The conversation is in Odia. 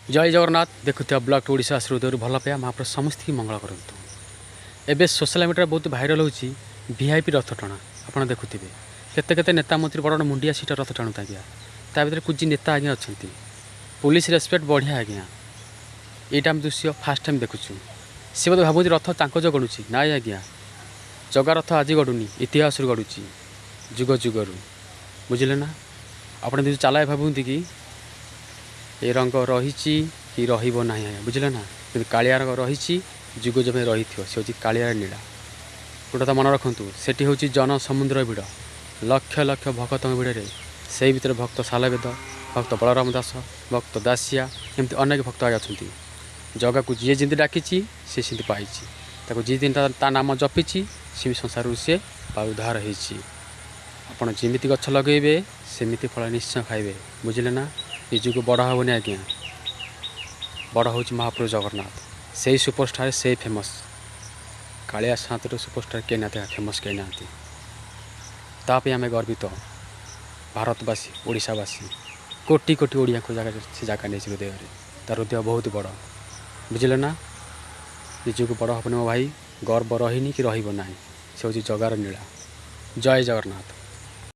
ଜୟ ଜଗନ୍ନାଥ। ଦେଖୁଥିବା ବ୍ଲକ୍ ଓଡ଼ିଶା ହୃଦୟରୁ ଭଲ ପାଇବା। ମହାପ୍ରଭୁ ସମସ୍ତଙ୍କୁ ମଙ୍ଗଳ କରନ୍ତୁ। ଏବେ ସୋସିଆଲ ମିଡ଼ିଆରେ ବହୁତ ଭାଇରାଲ୍ ହେଉଛି ଭିଆଇପି ରଥ ଟଣା। ଆପଣ ଦେଖୁଥିବେ କେତେ କେତେ ନେତା ମନ୍ତ୍ରୀ, ବଡ଼ ବଡ଼ ମୁଣ୍ଡିଆ ସିଟ ରଥ ଟାଣୁଛନ୍ତି ଆଜ୍ଞା। ତା ଭିତରେ କୁଜି ନେତା ଆଜ୍ଞା ଅଛନ୍ତି। ପୋଲିସ ରେସପେକ୍ଟ ବଢ଼ିଆ ଆଜ୍ଞା। ଏଇଟା ଆମେ ଦୃଶ୍ୟ ଫାଷ୍ଟ ଟାଇମ୍ ଦେଖୁଛୁ। ସେ ବୋଧେ ଭାବୁଛନ୍ତି ରଥ ତାଙ୍କ ଯୋଉ ଗଡ଼ୁଛି। ନାଇଁ ଆଜ୍ଞା, ଜଗା ରଥ ଆଜି ଗଡ଼ୁନି, ଇତିହାସରୁ ଗଡ଼ୁଛି, ଯୁଗ ଯୁଗରୁ। ବୁଝିଲେ ନା? ଆପଣ ଯଦି ଚାଲାଏ ଭାବନ୍ତି କି ଏ ରଙ୍ଗ ରହିଛି କି ରହିବ ନାହିଁ ଆଜ୍ଞା, ବୁଝିଲେ ନା? କିନ୍ତୁ କାଳିଆ ରଙ୍ଗ ରହିଛି, ଯୁଗ ଯୁଗ ରହିଥିବ। ସେ ହେଉଛି କାଳିଆର ନୀଳା। ଗୋଟେ କଥା ମନେ ରଖନ୍ତୁ, ସେଠି ହେଉଛି ଜନ ସମୁଦ୍ର ଭିଡ଼, ଲକ୍ଷ ଲକ୍ଷ ଭକ୍ତଙ୍କ ଭିଡ଼ରେ ସେଇ ଭିତରେ ଭକ୍ତ ସାଲବେଦ, ଭକ୍ତ ବଳରାମ ଦାସ, ଭକ୍ତ ଦାସିଆ, ଏମିତି ଅନେକ ଭକ୍ତ ଆଜ୍ଞା ଅଛନ୍ତି। ଜଗାକୁ ଯିଏ ଯେମିତି ଡାକିଛି ସେ ସେମିତି ପାଇଛି। ତାକୁ ଯିଏ ଯେମିତି ତା ନାମ ଜପିଛି, ସେ ବି ସଂସାରରୁ ସିଏ ଉଦ୍ଧାର ହେଇଛି। ଆପଣ ଯେମିତି ଗଛ ଲଗେଇବେ, ସେମିତି ଫଳ ନିଶ୍ଚୟ ଖାଇବେ। ବୁଝିଲେ ନା? ନିଜକୁ ବଡ଼ ହେବନି ଆଜ୍ଞା, ବଡ଼ ହେଉଛି ମହାପ୍ରଭୁ ଜଗନ୍ନାଥ। ସେଇ ସୁପରଷ୍ଟାର, ସେଇ ଫେମସ୍। କାଳିଆ ସାଆନ୍ତର ସୁପରଷ୍ଟାର କେହି ନାହାନ୍ତି, ଫେମସ୍ କେହି ନାହାନ୍ତି। ତା ପାଇଁ ଆମେ ଗର୍ବିତ ଭାରତବାସୀ, ଓଡ଼ିଶାବାସୀ। କୋଟି କୋଟି ଓଡ଼ିଆଙ୍କ ଜାଗା ସେ ଜାଗା ନେଇଛି ହୃଦୟରେ। ତା ହୃଦୟ ବହୁତ ବଡ଼। ବୁଝିଲେ ନା? ନିଜକୁ ବଡ଼ ହେବନି ମୋ ଭାଇ, ଗର୍ବ ରହିନି କି ରହିବ ନାହିଁ। ସେ ହେଉଛି ଜଗାର ନୀଳା। ଜୟ ଜଗନ୍ନାଥ।